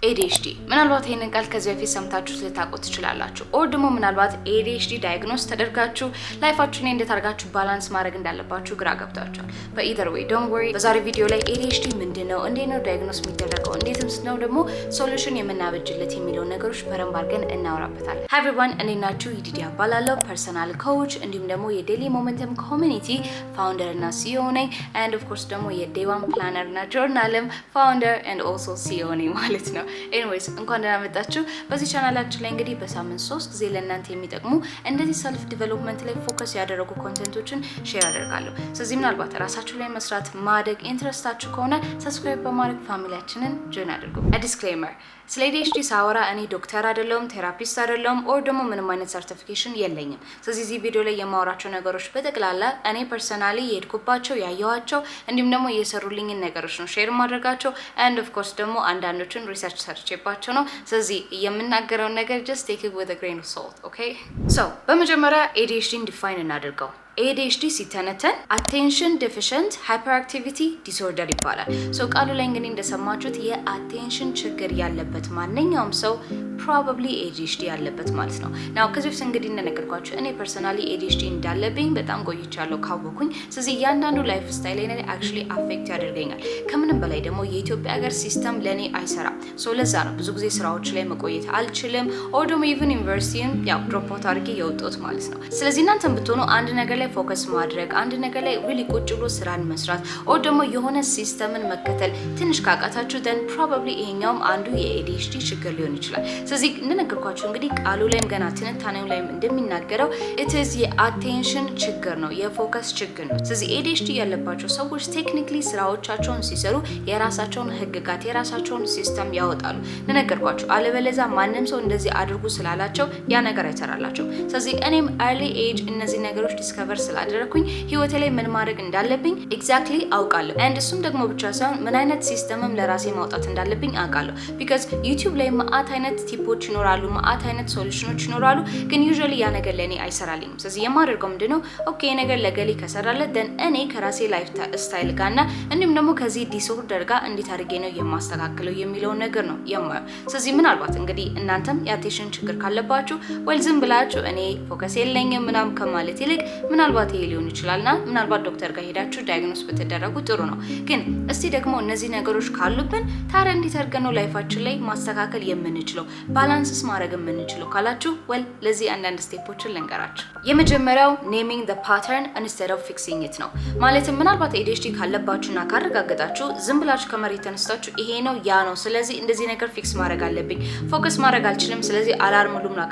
ADHD፣ ምናልባት ይህንን ቃል ከዚህ በፊት ሰምታችሁ ልታውቁ ትችላላችሁ። Or ደግሞ ምናልባት ADHD diagnose ተደርጋችሁ life ኣችሁን እንዴት አድርጋችሁ balance ማድረግ እንዳለባችሁ ግራ ገብቷችኋል። But either way, don't worry። በዛሬ ቪዲዮ ላይ ADHD ምንድን ነው፣ እንዴት ነው diagnose የሚደረገው፣ እንዴትም ነው ደግሞ solution የምናበጅለት የሚለውን ነገሮች በደንብ አድርገን እናወራበታለን። Hi everyone፣ እንዴት ናችሁ? ይዲዲያ እባላለሁ፣ personal coach እንዲሁም ደግሞ የ Daily Momentum community founder እና CEO ነኝ። And of course ደግሞ የ Day One Planner እና journal ም founder and also CEO ነኝ ማለት ነው። Anyways፣ እንኳን ደህና መጣችሁ። በዚህ ቻናላችን ላይ እንግዲህ በሳምንት 3 ጊዜ ለእናንተ የሚጠቅሙ እንደዚህ self development ላይ focus ያደረጉ content ኦችን share አደርጋለሁ። ስለዚህ ምናልባት ራሳችሁ ላይ መስራት፣ ማደግ interest ኣችሁ ከሆነ subscribe በማድረግ family ያችንን join አድርጉ። Disclaimer፣ ስለ ADHD ሳወራ እኔ ዶክተር አይደለሁም፣ therapist አይደለሁም፣ or ደግሞ ምንም አይነት certification የለኝም። ስለዚህ እዚህ ቪዲዮ ላይ የማወራቸው ነገሮች በጠቅላላ እኔ personally የሄድኩባቸው፣ ያየኋቸው እንዲሁም ደግሞ የሰሩልኝን ነገሮች ነው share የማደርጋችሁ። And of course ደግሞ አንዳንዶችን research ሰርቼባቸው ነው። ስለዚህ የምናገረውን ነገር just take it with a grain of salt, okay? So በመጀመሪያ ADHD ን define እናድርገው። ADHD ሲተነተን attention deficient hyperactivity disorder ይባላል። So ቃሉ ላይ እንግዲህ እንደሰማችሁት የ attention ችግር ያለበት ማንኛውም ሰው probably ADHD ያለበት ማለት ነው። Now ከዚህ በፊት እንግዲህ እንደነገርኳችሁ እኔ personally ADHD እንዳለብኝ በጣም ቆይቻለሁ ካወኩኝ። ስለዚህ እያንዳንዱ lifestyle ላይ actually affect ያደርገኛል። ከምንም በላይ ደግሞ የኢትዮጵያ ሀገር system ለእኔ አይሰራም። So ለዛ ነው ብዙ ጊዜ ስራዎች ላይ መቆየት አልችልም፣ or ደግሞ even ዩኒቨርሲቲም ያው drop out አድርጌ የወጣሁት ማለት ነው። ስለዚህ እናንተም ብትሆኑ አንድ ነገር ላይ focus ማድረግ፣ አንድ ነገር ላይ really ቁጭ ብሎ ስራን መስራት or ደግሞ የሆነ system ን መከተል ትንሽ ካቃታችሁ then probably ይሄኛውም አንዱ የ ADHD ችግር ሊሆን ይችላል። ስለዚህ እንደነገርኳችሁ እንግዲህ ቃሉ ላይም ገና ትንታኔው ላይም እንደሚናገረው it's የ attention ችግር ነው፣ የ focus ችግር ነው። ስለዚህ ADHD ያለባቸው ሰዎች technically ስራዎቻቸውን ሲሰሩ የራሳቸውን ህግጋት፣ የራሳቸውን system ያወጣሉ። እንደነገርኳችሁ አለበለዚያ ማንም ሰው እንደዚህ አድርጉ ስላላቸው ያ ነገር አይሰራላቸውም። ስለዚህ እኔም early age እነዚህ ነገሮች discover ስላደረግኩኝ ህይወቴ ላይ ምን ማድረግ እንዳለብኝ exactly አውቃለሁ። And እሱም ደግሞ ብቻ ሳይሆን ምን አይነት system ም ለራሴ ማውጣት እንዳለብኝ አውቃለሁ። Because YouTube ላይ መአት አይነት tip ኦች ይኖራሉ፣ መአት አይነት solution ኦች ይኖራሉ። ግን usually ያ ነገር ለእኔ አይሰራልኝም። ስለዚህ የማደርገው ምንድነው? Okay፣ ይሄ ነገር ለገሌ ከሰራለት then እኔ ከራሴ lifestyle ጋር እና እንዲሁም ደግሞ ከዚህ disorder ጋር እንዴት አድርጌ ነው የማስተካክለው የሚለውን ነገር ነው የማየው። ስለዚህ ምናልባት እንግዲህ እናንተም የ attention ችግር ካለባችሁ well ዝም ብላችሁ እኔ focus የለኝም ምናምን ከማለት ይልቅ ምናልባት ይሄ ሊሆን ይችላልና ምናልባት ዶክተር ጋር ሄዳችሁ diagnose ብትደረጉ ጥሩ ነው። ግን እስቲ ደግሞ እነዚህ ነገሮች ካሉብን ታዲያ እንዴት አድርገን ነው life ኣችን ላይ ማስተካከል የምንችለው፣ balance ስ ማድረግ የምንችለው ካላችሁ well ለዚህ አንዳንድ step ኦችን ልንገራችሁ። የመጀመሪያው naming the pattern instead of fixing it ነው። ማለትም ምናልባት ADHD ካለባችሁና ካረጋገጣችሁ ዝም ብላችሁ ከመሬት ተነስታችሁ ይሄ ነው፣ ያ ነው፣ ስለዚህ እንደዚህ ነገር fix ማድረግ አለብኝ፣ focus ማድረግ አልችልም፣ ስለዚህ alarm ልሙላ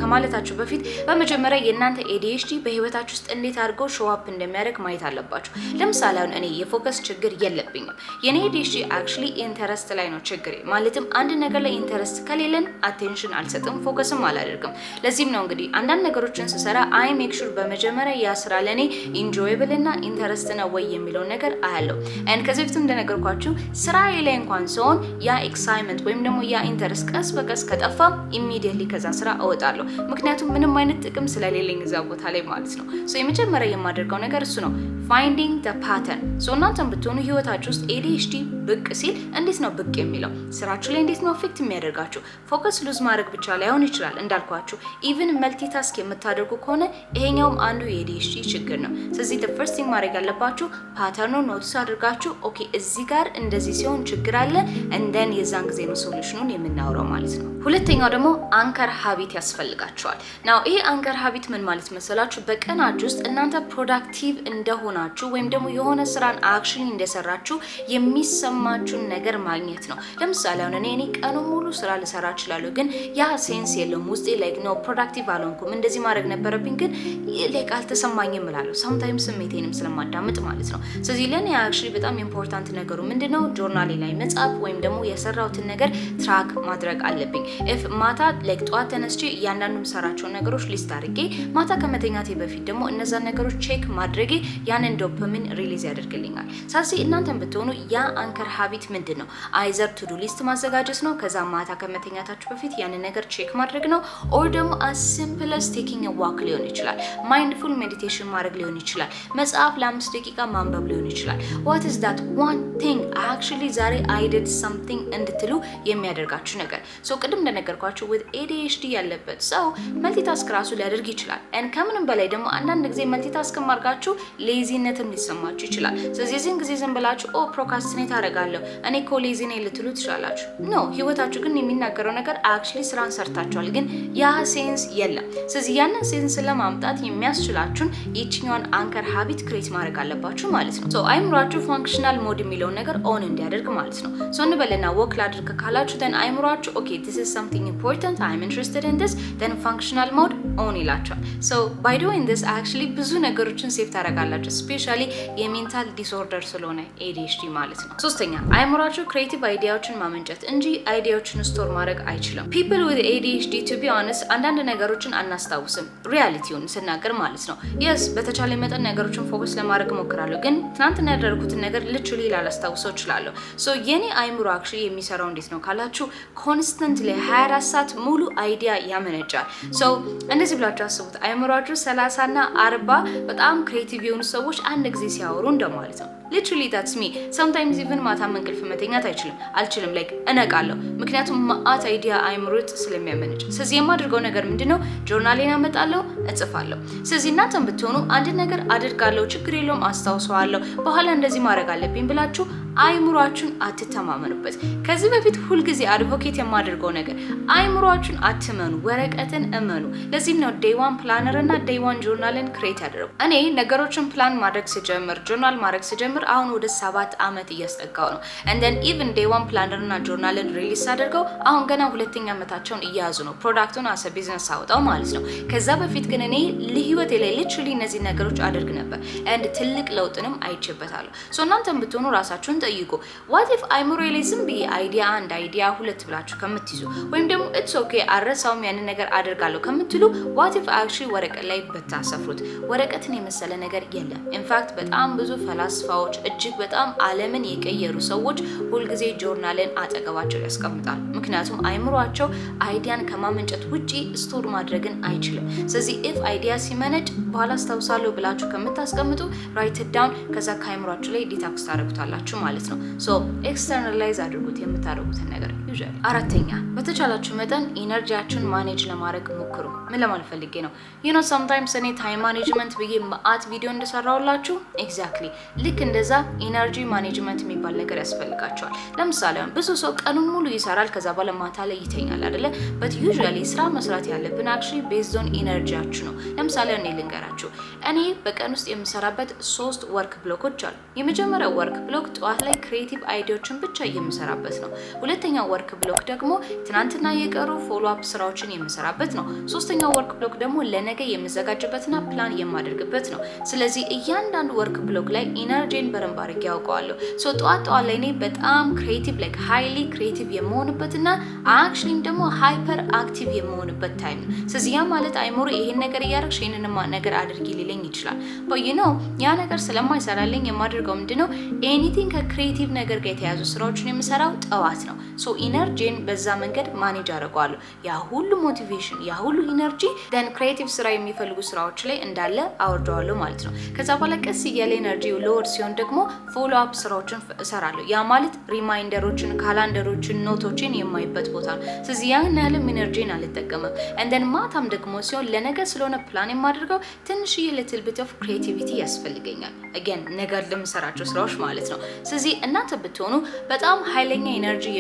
ከማለታችሁ በፊት በመጀመሪያ የእናንተ ADHD በህይወታችሁ ውስጥ እንዴት አድርገው show up እንደሚያደርግ ማየት አለባችሁ። ለምሳሌ አሁን እኔ የ focus ችግር የለብኝም። የኔ ADHD actually interest ላይ ነው ችግሬ። ማለትም አንድ ነገር ላይ interest ከሌለን attention አልሰጥም፣ focus ም አላደርግም። ለዚህም ነው እንግዲህ አንዳንድ ነገሮችን ስሰራ I make sure በመጀመሪያ ያ ስራ ለእኔ enjoyable እና interest ነው ወይ የሚለውን ነገር አያለው። And ከዚህ በፊትም እንደነገርኳችሁ ስራዬ ላይ እንኳን ስሆን ያ excitement ወይም ደግሞ ያ interest ቀስ በቀስ ከጠፋ immediately ከዛ ስራ እወጣለሁ። ምክንያቱም ምንም አይነት ጥቅም ስለሌለኝ እዛ ቦታ ላይ ማለት ነው። So የመጀመሪያ የማደርገው ነገር እሱ ነው፣ finding the pattern። So እናንተም ብትሆኑ ህይወታችሁ ውስጥ ADHD ብቅ ሲል እንዴት ነው ብቅ የሚለው? ስራችሁ ላይ እንዴት ነው affect የሚያደርጋችሁ? Focus lose ማድረግ ብቻ ላይሆን ይችላል። እንዳልኳችሁ even multitask የምታደርጉ ከሆነ ይሄኛውም አንዱ የ ADHD ችግር ነው። ስለዚህ the first thing ማድረግ ያለባችሁ pattern ኑን notice አድርጋችሁ okay፣ እዚህ ጋር እንደዚህ ሲሆን ችግር አለ፣ and then የዛን ጊዜ ነው solution ኑን የምናውረው ማለት ነው። ሁለተኛው ደግሞ anchor habit ያስፈልጋችኋል። Now ይሄ anchor habit ምን ማለት መሰላችሁ? በቀናችሁ ውስጥ እናንተ productive እንደሆናችሁ ወይም ደግሞ የሆነ ስራን actually እንደሰራችሁ የሚሰማችሁን ነገር ማግኘት ነው። ለምሳሌ አሁን እኔ ቀኑን ሙሉ ስራ ልሰራ እችላለሁ፣ ግን ያ sense የለውም ውስጤ፣ like no, productive አልሆንኩም፣ እንደዚህ ማድረግ ነበረብኝ፣ ግን like አልተሰማኝም እላለሁ። Sometimes ስሜቴንም ስለማዳምጥ ማለት ነው። ስለዚህ ለእኔ actually በጣም important ነገሩ ምንድነው? ጆርናሌ ላይ መጻፍ ወይም ደግሞ የሰራሁትን ነገር track ማድረግ አለብኝ። If ማታ like ጠዋት ተነስቼ እያንዳንዱ የምሰራቸውን ነገሮች list አድርጌ ማታ ከመተኛቴ በፊት ደግሞ እነዛን ነገሮች check ማድረጌ ያ ነገር ያንን dopamine release ያደርግልኛል። ስለዚህ እናንተን ብትሆኑ ያ anchor habit ምንድን ነው? Either to do list ማዘጋጀት ነው፣ ከዛ ማታ ከመተኛታችሁ በፊት ያንን ነገር check ማድረግ ነው። Or ደግሞ as simple as taking walk ሊሆን ይችላል። Mindful meditation ማድረግ ሊሆን ይችላል። መጽሐፍ ለ5 ደቂቃ ማንበብ ሊሆን ይችላል። What is that one thing actually ዛሬ I did something እንድትሉ የሚያደርጋችሁ ነገር? So ቅድም እንደነገርኳችሁ with ADHD ያለበት ሰው multitask ራሱ ሊያደርግ ይችላል። And ከምንም በላይ ደግሞ አንዳንድ ጊዜ multitask አድርጋችሁ lazy ነትም ሊሰማችሁ ይችላል። ስለዚህ የዚህን ጊዜ ዝም ብላችሁ "Oh, procrastinate አደርጋለሁ፣ እኔ እኮ lazy ነኝ" ልትሉ ትችላላችሁ። No፣ ህይወታችሁ ግን የሚናገረው ነገር actually ስራን ሰርታችኋል፣ ግን ያ sense የለም። ስለዚህ ያንን sense ለማምጣት የሚያስችላችሁን ይችኛዋን anchor habit create ማድረግ አለባችሁ ማለት ነው። So አይምሯችሁ functional mode የሚለውን ነገር on እንዲያደርግ ማለት ነው። So እንበልና walk ላድርግ ካላችሁ then አይምሯችሁ "Okay, this is something important, I'm interested in this," then functional mode on ይላችኋል። So by doing this actually ብዙ ነገሮችን save ታደርጋላችሁ፣ especially የ mental disorder ስለሆነ ADHD ማለት ነው። ሶስተኛ፣ አይምሯችሁ creative idea ዎችን ማመንጨት እንጂ idea ዎችን store ማድረግ አይችልም። People with ADHD, to be honest, አንዳንድ ነገሮችን አናስታውስም፣ reality ውን ስናገር ማለት ነው። Yes፣ በተቻለ መጠን ነገሮችን focus ለማድረግ እሞክራለሁ፣ ግን ትናንትና ያደረኩትን ነገር literally ላላስታውሰው እችላለሁ። So የኔ አይምሮ actually የሚሰራው እንዴት ነው ካላችሁ constantly 24 ሰዓት ሙሉ idea ያመነጫል። So እንደዚህ ብላችሁ አስቡት። አይምሯችሁ 30 እና 40 በጣም creative የሆኑ ሰዎች አንድ ጊዜ ሲያወሩ እንደማለት ነው። Literally, that's me. Sometimes even ማታም እንቅልፍ መተኛት አይችልም አልችልም፣ like እነቃለሁ። ምክንያቱም መአት idea አይምሮ ውስጥ ስለሚያመነጭ። ስለዚህ የማደርገው ነገር ምንድነው? ጆርናሌን አመጣለሁ፣ እጽፋለሁ። ስለዚህ እናንተም ብትሆኑ አንድ ነገር አድርጋለሁ፣ ችግር የለውም፣ አስታውሰዋለሁ፣ በኋላ እንደዚህ ማድረግ አለብኝ ብላችሁ አይምሯችሁን አትተማመኑበት። ከዚህ በፊት ሁልጊዜ advocate የማደርገው ነገር አይምሯችሁን አትመኑ፣ ወረቀትን እመኑ። ለዚህም ነው Day One Planner እና Day One Journal ን create ያደረጉ። እኔ ነገሮችን ፕላን ማድረግ ስጀምር፣ ጆርናል ማድረግ ስጀምር አሁን ወደ 7 ዓመት እያስጠጋው ነው። And then even Day One Planner እና journal ን release አድርገው አሁን ገና ሁለተኛ ዓመታቸውን እየያዙ ነው። Product ኡን as a business አወጣው ማለት ነው። ከዛ በፊት ግን እኔ ለህይወቴ ላይ literally እነዚህ ነገሮች አደርግ ነበር and ትልቅ ለውጥንም አይቼበታለሁ። So እናንተም ብትሆኑ ራሳችሁን ጠይቁ። What if አይምሮዬ ላይ ዝም ብዬ idea አንድ፣ idea ሁለት ብላችሁ ከምትይዙ ወይም ደግሞ "It's okay, አረሳውም፣ ያንን ነገር አደርጋለሁ" ከምትሉ what if actually ወረቀት ላይ ብታሰፍሩት? ወረቀትን የመሰለ ነገር የለም። In fact በጣም ብዙ ፈላስፋዎች፣ እጅግ በጣም ዓለምን የቀየሩ ሰዎች ሁልጊዜ ጆርናልን አጠገባቸው ያስቀምጣል። ምክንያቱም አይምሯቸው idea ን ከማመንጨት ውጪ store ማድረግን አይችልም። ስለዚህ if idea ሲመነጭ በኋላ አስታውሳለሁ ብላችሁ ከምታስቀምጡ write down፣ ከዛ ከአይምሯችሁ ላይ detox ታደርጉታላችሁ ማለት ነው። So externalize አድርጉት የምታደርጉትን ነገር usually። አራተኛ፣ በተቻላችሁ መጠን energy ያችሁን manage ለማድረግ ሞክሩ። ምን ለማለት ፈልጌ ነው? Sometimes እኔ time management ብዬ መአት ቪዲዮ እንደሰራሁላችሁ exactly ልክ እንደዛ energy management የሚባል ነገር ያስፈልጋችኋል። ለምሳሌ ብዙ ሰው ቀኑን ሙሉ ይሰራል፣ ከዛ በኋላ ማታ ላይ ይተኛል አይደለ? But usually ስራ መስራት ያለብን actually based on energy ያችሁ ነው። ለምሳሌ እኔ ልንገራችሁ፣ እኔ በቀን ውስጥ የምሰራበት ሶስት work block ኦች አሉ። የመጀመሪያው work block ጠዋት ላይ creative idea ዎችን ብቻ የምሰራበት ነው። ሁለተኛው work block ደግሞ ትናንትና የቀሩ follow up ስራዎችን የምሰራበት ነው። ሶስተኛው work block ደግሞ ለነገ የምዘጋጅበትና ፕላን የማደርግበት ነው። ስለዚህ እያንዳንዱ work block ላይ energy ን በደንብ አድርጌ ያውቀዋለሁ። So ጠዋት ጠዋት ላይ እኔ በጣም creative, like highly creative የምሆንበትና actually ም ደግሞ hyperactive የምሆንበት time ነው። ስለዚህ ያ ማለት አይምሮ ይሄን ነገር እያደረግሽ ይሄንንማ ነገር አድርጊ ሊለኝ ይችላል። But ያ ነገር ስለማይሰራልኝ የማደርገው ምንድነው? Anything ከ creative ነገር ጋር የተያያዙ ስራዎችን የምሰራው ጠዋት ነው። So energy ን በዛ መንገድ manage አደርገዋለሁ። ያ ሁሉ motivation፣ ያ ሁሉ energy then creative ስራ የሚፈልጉ ስራዎች ላይ እንዳለ አወርደዋለሁ ማለት ነው። ከዛ በኋላ ቀስ እያለ energy lower ሲሆን ደግሞ follow up ስራዎችን እሰራለሁ። ያ ማለት reminder ኦችን፣ calendar ኦችን፣ note ኦችን የማይበት ቦታ ነው። ስለዚህ ያን ያህልም energy ን አልጠቀምም። And then ማታም ደግሞ ሲሆን ለነገ ስለሆነ ፕላን የማደርገው ትንሽዬ little bit of creativity ያስፈልገኛል። Again ነገ ለምሰራቸው ስራዎች ማለት ነው። ስለዚህ እናንተ ብትሆኑ በጣም ኃይለኛ energy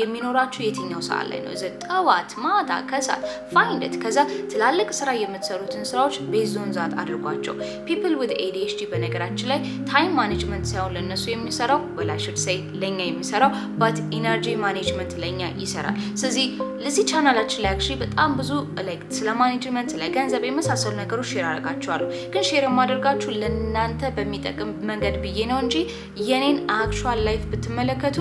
የሚኖራችሁ የትኛው ሰዓት ላይ ነው? Is it ጠዋት፣ ማታ፣ ከሰዓት? Find it። ከዛ ትላልቅ ስራ የምትሰሩትን ስራዎች based on that አድርጓቸው። People with ADHD በነገራችን ላይ time management ሳይሆን ለእነሱ የሚሰራው, well, I should say ለኛ የሚሰራው, but energy management ለኛ ይሰራል። ስለዚህ ለዚህ ቻናላችን ላይ actually በጣም ብዙ like ስለ management፣ ስለ ገንዘብ የመሳሰሉ ነገሮች share አደርጋችኋለሁ። ግን share የማደርጋችሁ ለእናንተ በሚጠቅም መንገድ ብዬ ነው እንጂ የኔን actual life ብትመለከቱ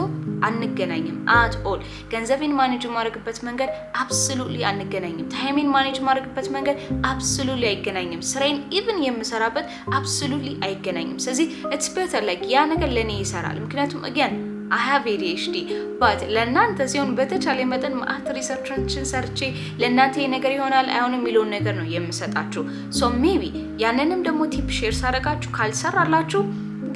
አንገናኝም at all። ገንዘቤን manage የማደርግበት መንገድ absolutely አንገናኝም። Time ኤን manage የማደርግበት መንገድ absolutely አይገናኝም። ስራዬን even የምሰራበት absolutely አይገናኝም። ስለዚህ it's better like ያ ነገር ለእኔ ይሰራል። ምክንያቱም again I have ADHD, but ለእናንተ ሲሆን በተቻለ መጠን ማአት research ኦችን ሰርቼ ለእናንተ ይሄ ነገር ይሆናል አይሆንም የሚለውን ነገር ነው የምሰጣችሁ። So maybe ያንንም ደግሞ tip share ሳደርጋችሁ ካልሰራላችሁ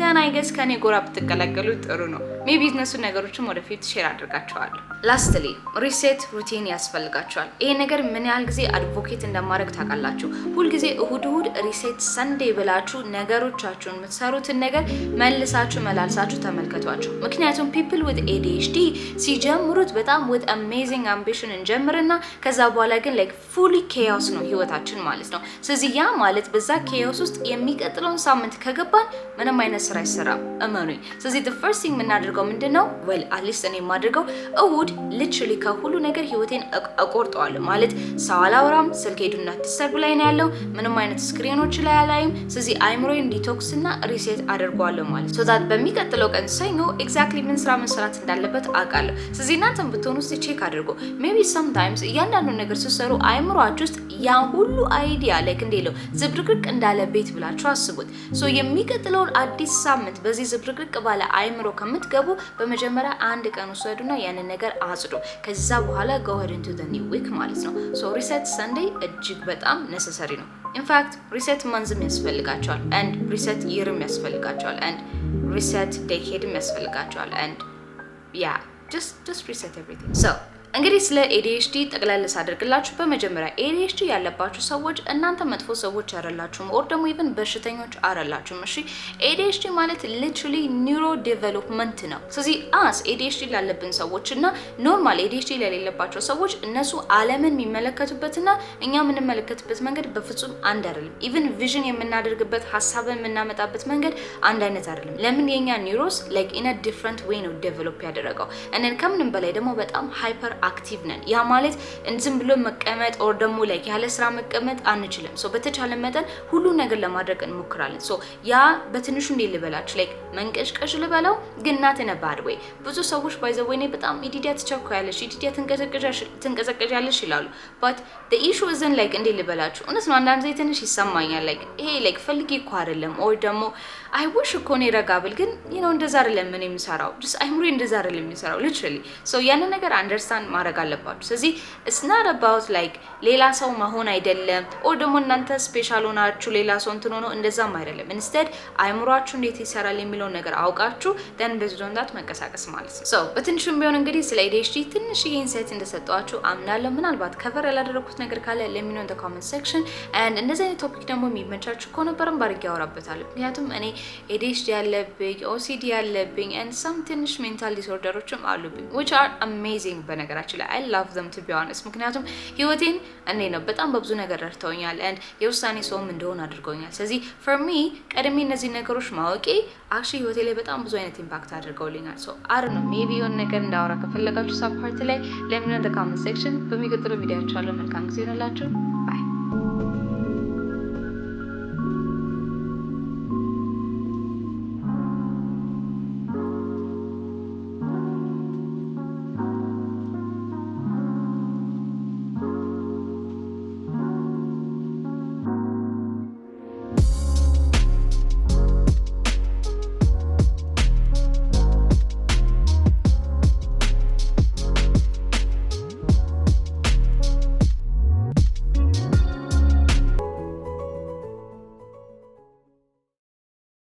then I guess ከኔ ጎራ ብትቀላቀሉ ጥሩ ነው። Maybe እነሱን ነገሮችም ወደፊት share አድርጋቸዋለሁ። Lastly, reset routine ያስፈልጋችኋል። ይሄ ነገር ምን ያህል ጊዜ advocate እንደማድረግ ታውቃላችሁ። ሁልጊዜ እሁድ እሁድ reset Sunday ብላችሁ ነገሮቻችሁን፣ የምትሰሩትን ነገር መልሳችሁ መላልሳችሁ ተመልከቷቸው። ምክንያቱም people with ADHD ሲጀምሩት በጣም with amazing ambition እንጀምርና ከዛ በኋላ ግን like fully chaos ነው ህይወታችን ማለት ነው። ስለዚህ ያ ማለት በዛ chaos ውስጥ የሚቀጥለውን ሳምንት ከገባን ምንም አይነት ስራ አይሰራም፣ እመኑኝ። ስለዚህ the first thing የምናደርገው ምንድን ነው? Well, at least እኔ የማደርገው እሁድ literally ከሁሉ ነገር ህይወቴን እቆርጠዋለሁ። ማለት ሰው አላወራም፣ ስልኬ do not disturb ላይ ነው ያለው፣ ምንም አይነት screen ኦች ላይ አላይም። ስለዚህ አይምሮዬን detox እና reset አደርገዋለሁ ማለት so that በሚቀጥለው ቀን ሰኞ exactly ምን ስራ መሰራት እንዳለበት አውቃለሁ። ስለዚህ እናንተም ብትሆኑ ውስጥ check አድርጎ maybe sometimes እያንዳንዱ ነገር ስትሰሩ አይምሯችሁ ውስጥ ያ ሁሉ idea like እንዴ ነው ዝብርቅርቅ እንዳለ ቤት ብላችሁ አስቡት። So የሚቀጥለውን አዲስ ሳምንት በዚህ ዝብርቅርቅ ባለ አይምሮ ከምትገቡ በመጀመሪያ አንድ ቀን ውሰዱና ያንን ነገር አጽዱ። ከዛ በኋላ go ahead into the new week ማለት ነው። So reset Sunday እጅግ በጣም necessary ነው። In fact, reset month ም ያስፈልጋችኋል and reset year ም ያስፈልጋችኋል and reset decade ም ያስፈልጋችኋል and yeah, just reset everything። So እንግዲህ ስለ ADHD ጠቅላላ ሳደርግላችሁ በመጀመሪያ ADHD ያለባችሁ ሰዎች እናንተ መጥፎ ሰዎች አይደላችሁም፣ or ደግሞ even በሽተኞች አይደላችሁም። እሺ፣ ADHD ማለት literally neurodevelopment ነው። ስለዚህ us ADHD ላለብን ሰዎች እና normal ADHD ለሌለባቸው ሰዎች እነሱ ዓለምን የሚመለከቱበትና እኛ የምንመለከትበት መንገድ በፍጹም አንድ አይደለም። Even vision የምናደርግበት፣ ሀሳብን የምናመጣበት መንገድ አንድ አይነት አይደለም። ለምን? የኛ neuros like in a different way ነው develop ያደረገው። And ከምንም በላይ ደግሞ በጣም hyperactive ነን። ያ ማለት ዝም ብሎ መቀመጥ or ደግሞ like ያለ ስራ መቀመጥ አንችልም። So በተቻለ መጠን ሁሉ ነገር ለማድረግ እንሞክራለን። So ያ በትንሹ እንዴት ልበላችሁ፣ like መንቀሽቀሽ ልበለው፣ ግን not in a bad way። ብዙ ሰዎች by the way እኔ በጣም ኢዲዲያ ትቸኩያለሽ፣ ኢዲዲያ ትንቀዘቀዣለሽ ይላሉ። But the issue isn't like እንዴት ልበላችሁ፣ እውነት ነው አንዳንድ ጊዜ ትንሽ ይሰማኛል። Like ይሄ like ፈልጌ እኮ አይደለም or ደግሞ I wish እኮ እኔ ረጋ ብል፣ ግን እንደዛ አይደለም ምን የሚሰራው፣ just አይምሮዬ እንደዛ አይደለም የሚሰራው literally። So ያንን ነገር understand ማድረግ አለባችሁ። ስለዚህ it's not about like ሌላ ሰው መሆን አይደለም or ደግሞ እናንተ special ሆናችሁ ሌላ ሰው እንትን ሆኖ እንደዛም አይደለም። Instead አይምሯችሁ እንዴት ይሰራል የሚለውን ነገር አውቃችሁ then based on that መንቀሳቀስ ማለት ነው። So በትንሹም ቢሆን እንግዲህ ስለ ADHD ትንሽ insight እንደሰጠኋችሁ አምናለሁ። ምናልባት cover ያላደረኩት ነገር ካለ let me know in the comment section and እንደዚህ አይነት topic ደግሞ የሚመቻችሁ ከሆነ በደንብ አድርጌ አወራበታለሁ። ምክንያቱም እኔ ADHD ያለብኝ፣ OCD ያለብኝ and some ትንሽ mental disorder ኦችም አሉብኝ, which are amazing በነገራችን ላይ። I love them, to be honest፣ ምክንያቱም ህይወቴን እኔ ነው በጣም በብዙ ነገር ረድተውኛል and የውሳኔ ሰውም እንደሆን አድርገውኛል። ስለዚህ for me ቀድሜ እነዚህ ነገሮች ማወቄ actually ህይወቴ ላይ በጣም ብዙ አይነት impact አድርገውልኛል። So I don't know, maybe የሆነ ነገር እንዳወራ ከፈለጋችሁ support ላይ let me know in the comment section። በሚቀጥለው ቪዲዮ አያችኋለሁ። መልካም ጊዜ ይሆንላችሁ።